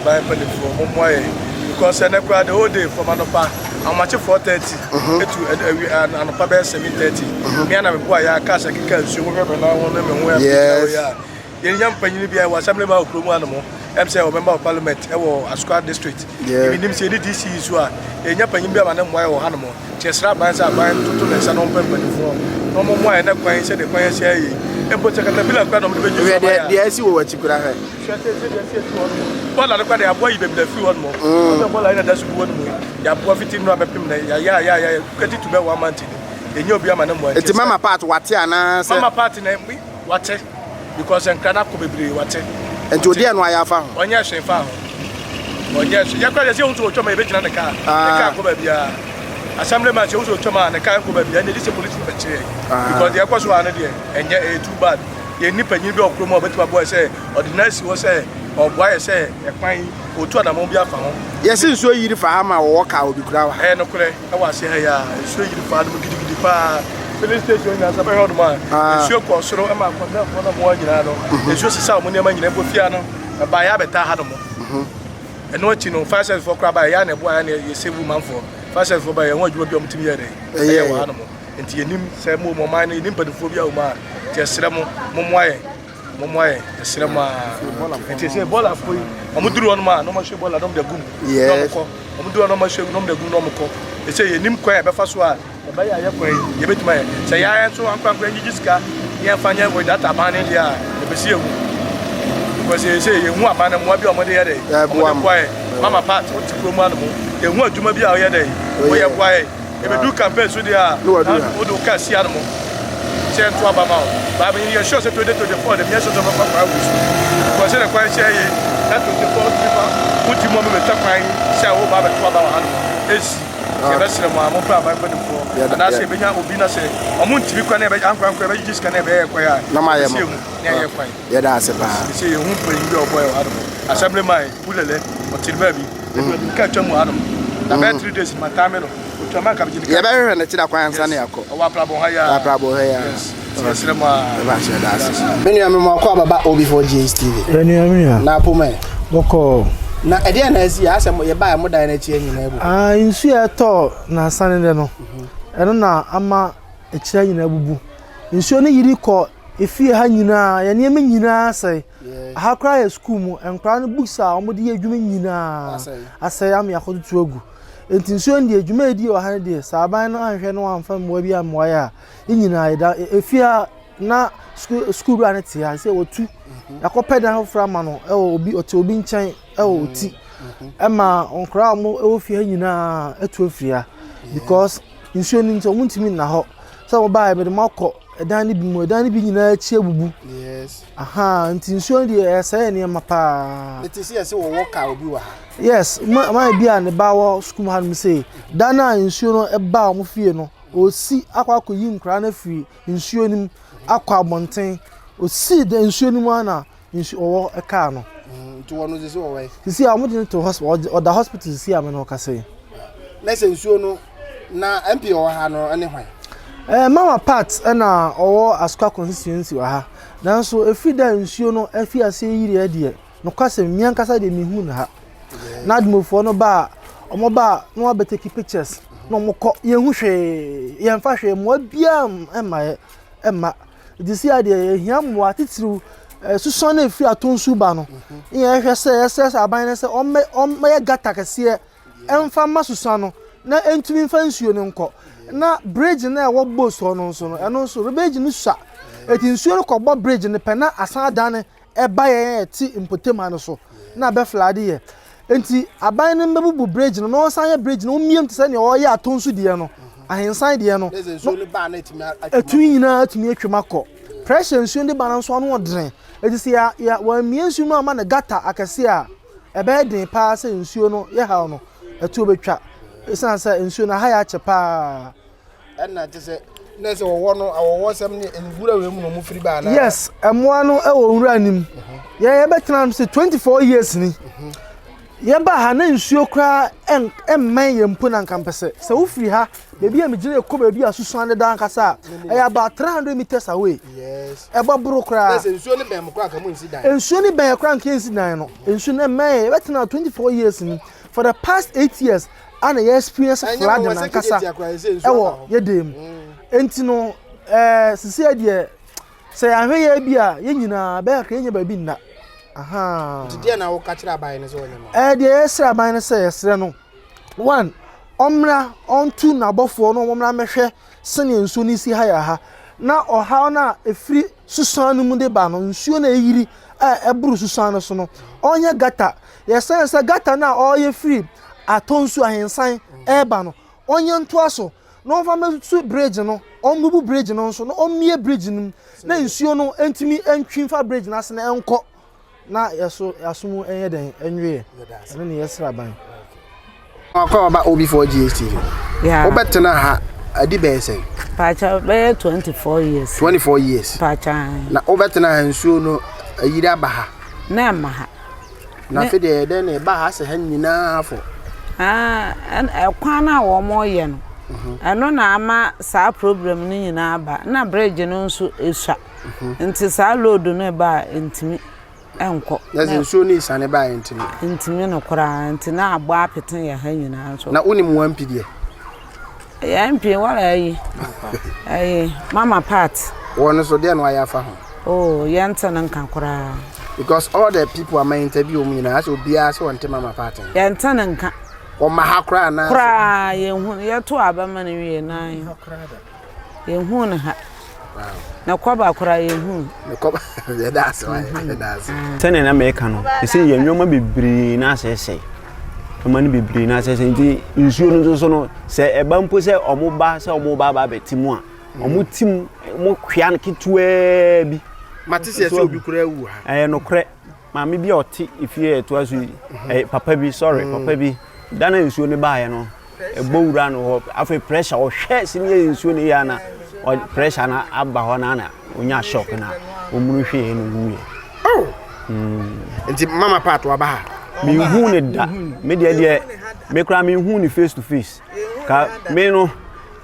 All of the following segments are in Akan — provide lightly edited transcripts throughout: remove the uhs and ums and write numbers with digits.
Aban mpanimfoɔ mo mmoa yɛn because ɛnɛ koraa the whole day from anɔpa ahomakye 4:30 etu ɛwi anɔpa bɛyɛ 7:30 mmea na meboa yɛ aka sɛ keka nsuo mo hwɛ me nan ho ne me ho yɛ Yes. yɛn nya mpanyin bi a wɔ assembly man wɔ kurom hanom ɛm sɛ wɔ member of parliament ɛwɔ Asokwa district ebi nim sɛ yɛde DC yi so a yɛnya panyin bi ama ne mmoa yɛ wɔ hanom nti yɛsrɛ aban sɛ aban toto ne nsa na ɔmpɛ mpanimfoɔ na ɔmo mmoa yɛn ne kwan sɛdeɛ kwan yɛ sɛ yɛ mpo sɛ katapila koraa na ɔmo de bɛgye Hwɛ so ama deɛ yɛ a. deɛ asi wɔ w'akyi koraa hwɛ. Hwɛ sɛ sɛdeɛ ɛsi asi hɔ nom. Bɔɔla no koraa deɛ aboa yi baabi na afiri hɔ nom. Ɔsɛ bɔɔla yi na da so gu hɔ nom yi. Yɛaboa fiti nnora bɛpem nnɛ. Yɛayɛ ayɛ ayɛ kati to bɛ one month ni. Yɛnya obi ama ne mmoa nti Nti ɛsɛ. mama part wate anaa sɛ. Mama part na wate because nkra no akɔ bebree wate. Nti odeɛ no ayɛ afa ho. Ɔnyɛ hwee fa ho. Ɔnyɛ hwee. Yɛ koraa deɛ sɛ yɛhu sɛ ɔtwam a yɛbɛgyina ne kaa. Ne kaa nkɔ baabiara. Assembly man sɛ yɛhu sɛ ɔtwam a ne kaa nkɔ baabiara. Ɛnna ɛdi sɛ polisi bɛkyerɛ yɛn. Because deɛ ɛkɔ so wɔ ha no deɛ ɛnyɛ ɛyɛ too bad. Yɛnni panyin bi wɔ kurom a ɔbɛtumi aboa yɛ sɛ ɔde nan asi hɔ sɛ ɔboa yɛ sɛ ɛkwan yi ɔtu anammɔn bi afa ho. Yɛse nsuo yiri fa ha ma wɔwɔ kaa obi koraa wɔ ha. Ɛyɛ nokorɛ, ɛwɔ aseɛ ha yi ara, nsuo yiri fa hanom gidigidi paa. Filling station nyinaa sɛ bɛhwɛ hɔnom a, nsuo kɔ soro ma akɔntɛnfoɔ no a wɔwɔ ha nyinaa no, nsuo sesa wɔn nneɛma nyinaa mpo fie ha no, ɛbaeɛ abɛtaa hanom. Ɛno akyi no, fire service foɔ koraa baeɛ, yɛa na ɛboa yɛ na yɛ save manfoɔ. Fire service foɔ baeɛ, yɛn ho adwuma bi a wɔtumi yɛɛ dɛn, ɛyɛ wɔ hanom. Nti yɛnim sɛ mo mo ɔman no yɛnim mpanimfoɔ bi a wɔ mu a nti yɛsrɛ mo mommoa yɛn mommoa yɛn yɛsrɛ mo a nti sɛ bɔɔlafoɔ yi wɔn duru hɔ nom a na wɔn ahwɛ bɔɔla na wɔn de agu mu na wɔn kɔ wɔn duru hɔ na wɔn ahwɛ na wɔn de agu mu na wɔn kɔ ɛsɛ yɛnim kwan a yɛbɛfa so a yɛbɛyɛ ayɛ kwan yi yɛbɛtumi ayɛ sɛ yɛayɛ nso ankorankora nyigye sika yɛmfa nyɛ wɔ data aban no deɛ a yɛbɛsi yɛhu because yɛ sɛ yɛhu aban no mmoa bi a wɔde yɛ dɛ wɔde boa yɛ mama part wote kurom anom yɛhu adwuma bi a wɔyɛ dɛ wɔyɛ boa yɛ Ebedu campaign so deɛ a, na wode wo car si anom sɛ ɛnto aba ma wo. But me yɛ sure sɛ 2024 de menyɛ sure sɛ ɔbɛfa kwan wei so. Because sɛdeɛ kwan hyɛ yi, na 24 wotumi fa wodi mu bɛtwa kwan sɛ woba abɛto aba wɔ hanom. Esi. Nti yɛbɛsrɛ mo a mompɛ aban mpanimfoɔ anaasɛ yɛbɛnya obi na sɛ ɔmo ntumi kwan na yɛbɛ ankorankora yɛbɛgyegye sika na yɛbɛyɛ kwan a, yɛbɛsi yɛhu na yɛayɛ kwan. Yɛda ase paa. Sɛ yɛhu mpanyin bi a ɔbɔ yɛ wɔ hanom. Assemblyman Wulele, ɔte ne baabi. Ebi kaa twam wɔ hanom. Na bɛyɛ 3 days ma taa me no. Otua ma nka megye ne kaa. Yɛbɛhwehwɛ no kyerɛ kwan ansa na yɛakɔ. Ɔwɔ aprabɔ ha yi a. Aprabɔ ha yi a. Yes. Nti yɛsrɛ mo a. Ɛba kyerɛ da ase. Me nua me mo akɔ ababa OB4 GHTV. Yɛ nua me nua. Na apoma ɛ. Bɔkɔɔ. Na ɛdeɛ na asi asɛ mo yɛbaa mo dan no akyi nyinaa bu. Ah nsuo a ɛtɔɔ nansa ne dɛ no. Ɛno na ama akyire nyinaa bubu. Nsuo no yiri kɔ efie ha nyinaa, yɛn nneɛma nyinaa asɛe. Aha koraa yɛ sukuu mu, nkwadaa no books a wɔde yɛ adwuma nyinaa asɛe ama yɛakɔtoto agu. Nti nsuo no deɛ dwuma a ɛdi wɔ ha no deɛ, sɛ aban no anhwɛ na wɔamfa mmoa bi ammoa yɛ a, yɛn nyinaa yɛda efie a na sukuu sukuu wura no te ha sɛ wɔtu yɛakɔpɛ dan foforɔ ama no ɛwɔ obi ɔte obi nkyɛn ɛwɔ oti ɛma nkwadaa a wɔwɔ fie ha nyinaa atu afiri ha because nsuo no nti wɔntumi nna hɔ sɛ wɔbaeɛ mede mo akɔ ɛdan no bi mu ɛdan no bi nyinaa akyi abubu aha nti nsuo no deɛ ɛsɛe nneɛma paa. Mete sɛ yɛsɛ wɔwɔ kaa obi wɔ ha. Yes, ma maa bi a ne ba wɔ sukuu mu hanom sei da no a nsuo no baa wɔn fie no ɔsi akɔ akɔyi nkwadaa no afiri nsuo no mu akɔ abɔnten ɔsii da nsuo no mu ara na nsu ɔwɔ kaa no. Nti wɔn no sisi wɔ wɛ. Sisi a wɔde no to hospital ɔda hospital sisi a me na ɔkasa yi. Na sɛ nsuo no na MP ɔwɔ ha no ɛne hwan? Ɛɛ Mama Pat ɛna ɔwɔ Asukwa constituency wɔ ha nanso efiri dɛ nsuo no afi aseɛ yiri ɛdeɛ nokwasɛm mi ankasa deɛ mehu no ha. Na adwumafoɔ no ba a wɔn ba a na wɔabɛ take pictures na wɔn kɔ yɛn ho hwee yɛn fa hwee mmoa biara mma yɛ mma. Nti sei adeɛ yɛhia mmoa titiriw susuan no a ɛfiri atɔnsu ba no ne yɛhwɛ sɛ yɛsrɛ sɛ aban no sɛ ɔmmɛ ɔmmɛyɛ gata kɛseɛ ɛmfa mma susuan no na ɛntumi mfa nsuo no nkɔ na bridge no a ɛwɔ boat hɔ no nso no ɛno nso bridge no sua ɛti nsuo no kɔbɔ bridge no pɛ na asan adane ɛba yɛn a yɛte mpɔtam ha no so na abɛflade yɛ. Nti aban no mmɛbubu bridge no na ɔnsan yɛ bridge no ɔmmiem te sɛ nea ɔyɛ atonso deɛ no, ahensan deɛ no. Ɛtumi nyinaa atumi atwam akɔ. Pressure nsuo no de ba no nso ano ɔdene. Ɛti sɛ yɛ yɛ wɔammie nsuo no ama no gata akɛseɛ a, ɛbɛyɛ den paa sɛ nsuo no yɛ haw no ɛtuo bɛtwa. Ɛsiane sɛ nsuo no aha yɛ akyɛ paa. Ɛna kyɛ sɛ na sɛ wɔwɔ no awɔwɔsɛm ne nwura wei mu na wɔn firi ba anaa. Yes, mmoa no wɔ nwura no mu. Yɛn yɛbɛtena no sɛ 24 years ni. Yɛbaa ha na nsuo koraa mmɛn yɛn mpo na nka mpɛ sɛ sɛ wofiri ha baabi a megyina kɔ baabi a susuan deda ankasa a ɛyɛ about 300 meters away. Ɛbɔ boro koraa. Nsuo ne bɛn koraa nka mo nsi dan. Nsuo ne bɛn koraa nka nsi dan no. Nsuo ne mmɛn yɛ yɛbɛtena 24 years ni for the past 8 years ana yɛ experience flooding ankasa ɛwɔ yɛ dan mu. Enti no ɛɛ sisi deɛ Sɛ yɛanhwɛ yie bi a, yɛn nyinaa bɛyɛ kakra yɛnnya baabi nna. Ahaa. Nti deɛ na woka kyerɛ aban no sɛ ɔnyɛ ma? Ɛɛ deɛ yɛsrɛ aban no sɛ yɛsrɛ no, one, ɔmmra ɔntu n'abɔfoɔ no wɔmmra mmɛhwɛ sɛdeɛ nsuo no si ha yɛ ha. Na ɔhaw no a ɛfiri susuan no mu de ba no, nsuo no a ɛyiri a ɛboro susuan no so no, ɔnyɛ gata. Yɛsrɛ no sɛ gata no a ɔreyɛ firi Atɔnsu Ahensan ɛreba no, ɔnyɛ ntoa so. na ɔmfa mmɛto bridge no, ɔmmubu bridge no nso na ɔmmie bridge no mu na nsuo no ntumi ntwi mfa bridge no ase na ɛnkɔ na yɛso yɛaso mu ɛnyɛ dɛn ɛnweɛ ɛno ne yɛsrɛ aban. Akɔ aba OB4 GHTV. Yeah. Wobɛtena ha adi bɛyɛ sɛn? Pacha bɛyɛ 24 years. 24 years. Pacha. Na wobɛtena ha nsuo no ayiri aba ha? Na ɛma ha. Na afei deɛ ɛdɛn na ɛba ha sɛ ha nyinaa afɔ? Ɛkwan no a wɔreyɛ no, mhm. ɛno na ama saa problem no nyinaa aba. Na bridge no nso esua. Mhm. Nti saa load no ba a ntumi nkɔ. Na sɛ nsuo no esiane ba a ntumi. Ntumi no koraa nti na abɔ apete yɛ ha nyinaa nso. Na wonim wɔn mpi deɛ? Yɛn mpi wɔn ayi ayi mama part. Wɔn nso deɛ na wɔayɛ afa ho. Oh yɛn te no nka koraa. Because all the people ama interview wɔn nyinaa asɛ obiara sɛ wɔn te mama part no. Yɛn te no nka. Wɔn ma ha koraa anaa. Koraa yɛn hu yɛ to aba ma no wie nan. Yɛn hu no ha. Na kɔba koraa yɛn hu. Ne kɔba yɛda ase wa yɛda ase. Sɛnea na mɛka no ɛsɛ yɛ nneɛma bebree na asɛesɛe nneɛma no bebree na asɛesɛe nti nsuo no nso so no sɛ ɛba mpo sɛ ɔmo ba sɛ ɔmo ba aba abɛte mu a ɔmo ti mu ɔmo kwea no ketewaa bi. Mate sɛ ɛsɛ obi koraa awu ha. Ɛyɛ nokorɛ maame bi a ɔte efie a ɛtoa so yi ɛyɛ papa bi sorry papa bi da na nsuo no baeɛ no ɛbɔ wura no hɔ afei pressure ɔhwɛ sɛ ne yɛ nsuo no yɛ ana pressure no aba hɔ na na onya shock na ɔmunu hwee no wuiɛ. Oh. Nti mama part waba ha. Mehu ne da me deɛ deɛ me koraa mehu ne face to face ka me no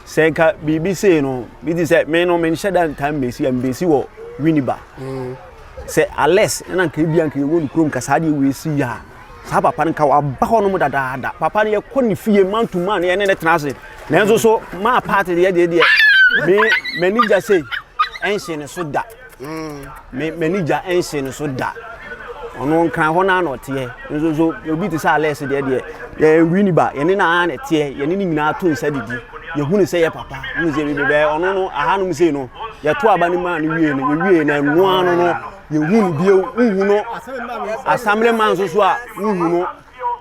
sɛ nka biribi sei no bi te sɛ me no menhyɛ da ntaa mbɛsi a mbɛsi wɔ Winneba sɛ ales ɛna nka ebi a nka yɛwɔ no kurom ka saa deɛ wei si yɛ a saa papa no nka waba hɔ nom dadaada papa no yɛkɔ ne fie man to man yɛne ne tena ase nanso so maa paate deɛ deɛ deɛ me m'ani gya sei ɛnhye ne so da me m'ani gya ɛnhye ne so da ɔno nkran hɔ naa na ɔteɛ nso so obi te sɛ alex deɛ deɛ yɛn wi ni ba yɛne naa na ɛteɛ yɛne ne nyinaa to nsa didi yɛhu ne sɛ yɛ papa hu sɛ bebe bɛɛ ɔno no ahanom sei no yɛto aba no maa no wie no yɛwie no ɛnoa no no yɛhu no bio wohu no asamble man nso so a wohu no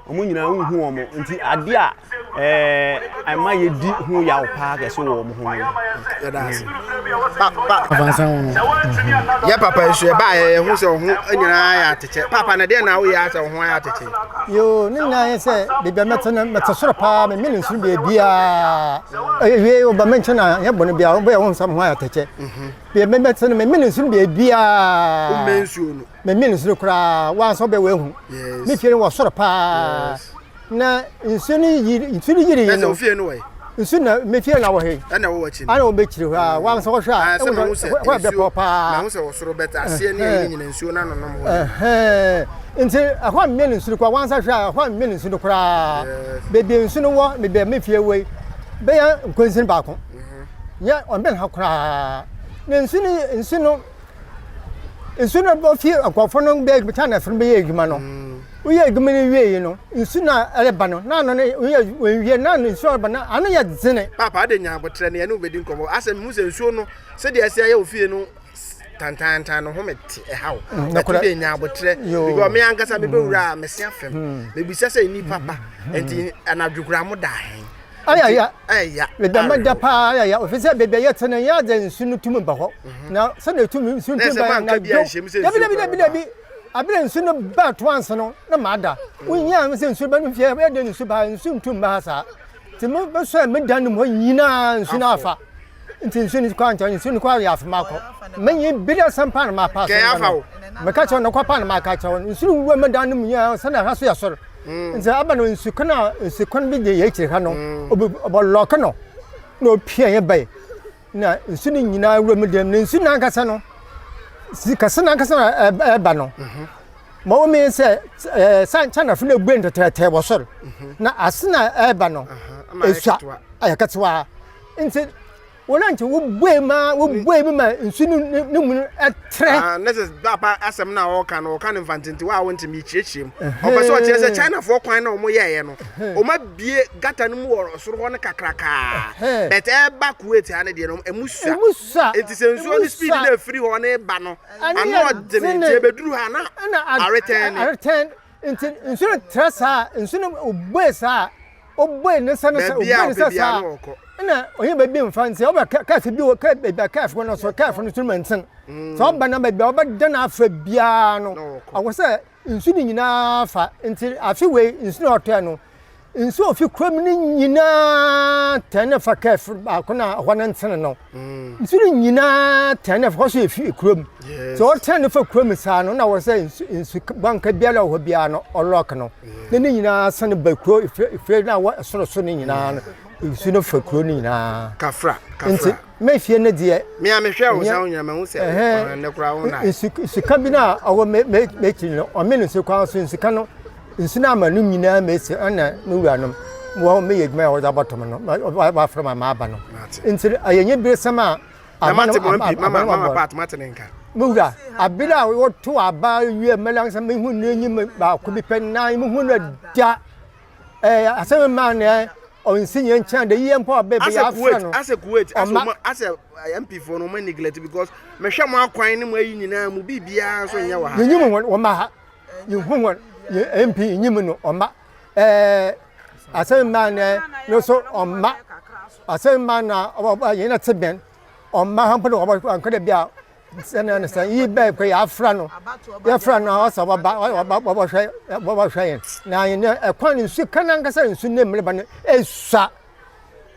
wɔn nyinaa wohu wɔn nti adeɛ a ɛɛ ɛma yɛdi ho yaw paa kɛse wɔ wɔn ho no. Yɛda ase. Pa pa. Afansan ho no. Yɛ papa nso ɛba a yɛhu sɛ ɔho nyinaa yɛ atekyɛ. Papa na deɛ na woyɛ asɛ ɔho ayɛ atekyɛ. Yoo ne nyinaa yɛ sɛ baabi a mɛte no mɛte soro paa me mene nsuo baabiara. Ewie ɔba me nkyɛn a yɛ bɔne biara wobɛyɛ wo nsɛm ho ayɛ atɛkyɛ. Baabi a mɛte no me mene nsuo baabiara. Wommɛ nsuo no. Me mene nsuo koraa wansa wobɛyɛ wahu. Me fie no wɔ soro paa. Na nsuo no yiri nsuo no yiri yi no. Ofie no wɔ yi. Nsuo na me fie na wɔ he. Ɛna wɔ akyi no. Ana wɔn bɛkyiri hɔ a wɔn sɛ wɔhwɛ a. Ɛsɛ mahu sɛ nsuo bɛpɔ paa. Mahu sɛ wɔ soro bɛtɛ aseɛ ne ɛyi nyina nsuo no anonom hɔ. Ɛhɛn nti ɛhɔ a mmea nsuo no koraa wɔn nsa hwɛ a ɛhɔ a mmea nsuo no koraa. Beebi nsuo no wɔ beebi a me fie wɔ yi bɛyɛ nkonsin baako. Nyɛ ɔmbɛn ha koraa. Na nsuo no nsuo no nsuo no bɔ fie nkurɔfoɔ no bɛyɛ China fo no bɛyɛ adwuma no. Woyɛ adwuma no wie yi no, nsu no a ɛreba no, na ano no woyɛ wɔnwie na nsu a ɛreba no ano yɛ dzene. Paapa ade nya abotrɛ ne ɛne wobɛdi nkɔmmɔ asɛ mehu sɛ nsuo no sɛdeɛ ɛsɛ ayɛ ofie no tantantan no ho mete ɛha wo mm, ɛto de nya abotrɛ because me ankasa mebɛwura a mese afam mm. mebisa sɛ nnipa ba mm. nti anadwo koraa mo da he ayaya ɛya baabi a meda paa ayaya ofi sɛ baabi a yɛte no yɛ adze nsu no tumi ba hɔ mhm. na sɛdeɛ tumi nsu no tumi ba na dwo dabi dabi dabi dabi Abere nsu no baa to ansa no na mada. Wonyaa me sɛ nsu ba no fie ɛyɛ dɛ nsu ba nsu ntu mma ha saa. Nti me bɛsɔɛ me dan no mu hɔ nyinaa nsu no afa. Nti nsu no kɔ ankyɛ nsu no kɔ ayɛ afa makɔ. Menye bi dɛ sɛmpa na mapa so. Meka kyerɛ no kwapa na maka kyerɛ wo nsu no wura me dan no mu nyinaa sɛnea ha so yɛ soro. Mm. Nti aba no nsu kwan a nsu kwan bi de yɛ akyiri ha no, mm. ɔbɔ lɔɔke no na opia yɛ bae. Na nsu no nyinaa wura me dan mu. Na nsu no ankasa no, si kɛse no ankasa na ɛba no. Mhm. Ma wɔn mi sɛ ɛɛ san Chinafo no ebue ntɛtɛtɛ wɔ soro. Mhm. Na ase na ɛba no, esua ayɛ ketewa. Nti Wɔn a nkyɛ wobue ma wobue mu ma nsu no ne mu no trɛ. Ah, ne sɛ papa asɛm no a ɔka no ɔka no mfantente wa a wonte me kyerɛkyerɛ mu. Ɔpɛ sɛ ɔkyerɛ sɛ Chinafoɔ kwan na wɔn yɛɛyɛ no, wɔn abie gata no mu wɔ soro hɔ no kakrakaa. But ɛba Kuwait ha no deɛ no ɛmu sua. Ɛmu sua. Nti sɛ nsuo no speed na ɛfiri hɔ no ba no, ano ɔdene nti ɛbɛduru ha na aretɛn. Aretɛn. Nti nsu no trɛ saa, nsu no obue saa. Obuee ne nsa no sɛ Baabi a obuee ne ɔpɛ nsa biara saa na ɔkɔ. ɛna ɔyɛ baabi mfa nti ɔbɛ kɛse bi wɔ kɛ baabi a kɛfo no so kɛfo no so ma nten sɛ ɔba na baabi a ɔbɛda no afa biara no Na ɔkɔ. ɔwɔ sɛ nsu no nyinaa fa nti afe wei nsu na ɔtɔɛ no nsu a ofi kurom no nyinaa tɛn ne fa kɛfo baako na ɛhɔ no ntene no nsu no nyinaa tɛn ne fa hɔ so efi kurom Yes. sɛ ɔtɛn ne fa kurom saa no na wɔ sɛ nsu nsu banka biara wɔ hɔ biara no ɔlɔk no na ne nyinaa sane ba kuro efie no a wɔ soro so no nyinaa no nsu no fa kuro no nyinaa. Kafra kafra. Nti mefie no deɛ. Me a mehwɛ wo sa wo nyinaa mahu sɛ ɔne koraa wo na. Nsu nsuka bi no a ɔwɔ me me m'akyiri no ɔme no nsu kwan so nsuka no nsu no ama no nyinaa mesi ɛna me wura nom wɔ meyɛ adwuma a wɔde abɔtɔm no wɔafrɛ ma maaba no nti ɛyɛ nye beresɛm a Na mate mo mpi mama mama part mate ne nka. Me wura, aber a wɔtow aba wie mɛla nsa mehu n'enyim baako bi pɛ na mehu no da. Ɛɛ asɛm maa no ɔnsi yɛn nkyɛn de yie mpo ɔbɛ bi afrɛ no. Asɛ Kuwait asɛ Kuwait asɛ MP foɔ no wɔn neglect because mehwɛ mo akwan ne mo ayi nyinaa mu biribiara nso nyɛ wɔ ha. Yɛnyim wɔn wɔn ma ha yɛhu wɔn yɛ MP nyim no ɔma ɛɛ asɛm maa no no so ɔma. Asɛm mma na yɛn na te bɛn ɔmma ha mpo na wɔbɔ nkɔda bi a sɛnea ne sɛ yi bɛɛ kɔ yɛafra no yɛfra no a ɔsɛ wɔba wɔba wɔbɛhwɛ wɔbɛhwɛ yɛn na yɛn ɛkwan no nsu kan ankasa nsu ne mmereba no esua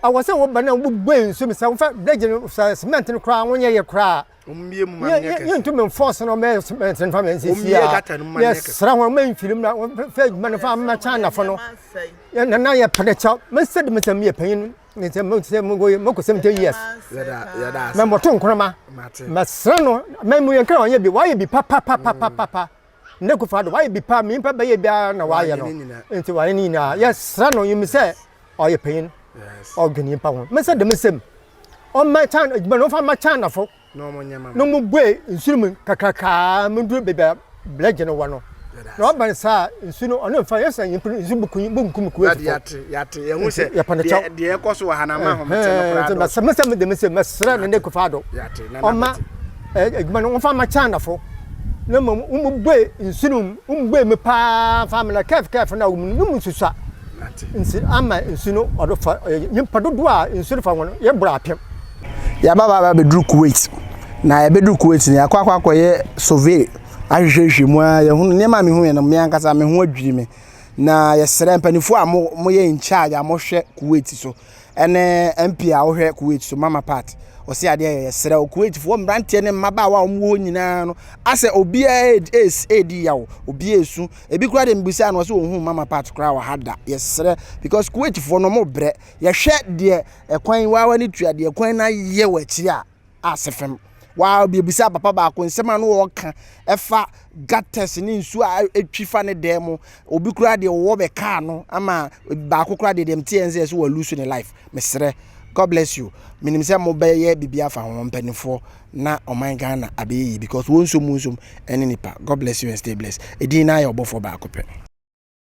awɔ sɛ wɔba na wɔbue nsu mu sɛ wɔfa bridge no sɛ cement no koraa wɔnyɛ yɛ koraa yɛntumi mfɔs no mɛ cement no fa mɛ nsisi a yɛsrɛ wɔn mɛ mfiri mu na wɔfɛ adwuma no fa mma Chinafo no yɛ nana yɛ pɛrɛ kyɛw mɛ sɛ de mɛ sɛ meyɛ panyin ne sɛ mɛ sɛ mɛ mɛ kɔ 70 years mɛ mɔto nkoroma mɛ srɛ no mɛ mu yɛn kra wɔnyɛ bi wɔayɛ bi papapapapa ne kufa do wɔayɛ bi pa mi mpa bɛyɛ biara na wɔayɛ no nti wɔayɛ ne nyinaa yɛsrɛ no yɛmi sɛ ɔyɛ panyin ɔdwen nyimpa ho mɛ sɛ dɛm nsɛm ɔmma China adwuma no ɔmfa mma Chinafo na ɔmo bue nsu no mu kakrakaa mu duru baabi a blɛgye no wɔ no na ɔba no saa nsu no ɔno mfa yɛ sɛ nyimpa nsu buku bunkum kuwait fo nti yɛpɛ no kyɛw deɛ ɛkɔ so wɔ ha na ama ahomete no koraa dɔ mɛsɛ mɛsɛ mede mɛsɛ mɛsrɛ ne ne kufa do ɔma adwuma no ɔmfa mma Chinafo na mmom wɔn bue nsu no mu wɔn bue mu paa fa amena kɛf kɛf na wɔn mu susua nti ama nsu no ɔdo fa nyimpa dodoɔ a nsu no fa wɔn yɛ boro apem. Yɛaba ba abɛduru Kuwait na yɛbɛduru Kuwait no yɛakɔ akɔ akɔyɛ survey ahwehwɛhwɛ mu ara yɛhunu nneɛma a mehu yɛ no me ankasa me ho adwiri me na yɛsrɛ mpanimfoɔ a mo moyɛ in charge a mohwɛ Kuwait so ɛne MP a wohwɛ Kuwait so Mama Pat ɔse adeɛ yɛ yɛsrɛ wo Kuwaitfoɔ mmeranteɛ ne mmabaawa a wɔn wɔ hɔ nyinaa no asɛ obiara ɛredi yaw obiara ɛsu ebi koraa deɛ mebisa no ɔsɛ ɔnhu Mama Pat koraa wɔ ha da yɛsrɛ because Kuwaitfoɔ no wɔn brɛ yɛhwɛ deɛ ɛkwan waawa ne tua deɛ kwan no ayɛ wɔ akyiri a ase fam. Waa obiebisa papa baako nsɛm a no ɔka ɛfa gutters ne nsuo a ɛtwi fa ne dan mu. Obi koraa deɛ ɔwɔ bɛ kaa no ama baako koraa deɛ deɛ mteɛ nsɛ sɛ wɔ lose ne life. Mesrɛ. God bless you. Menim sɛ mobɛyɛ biribi afa ho mpanimfoɔ na ɔman Ghana abɛyɛ yie because wɔn nsom wɔn nsom ɛne nipa. God bless you and stay blessed. Edin no ayɛ ɔbɔfoɔ baako pɛ.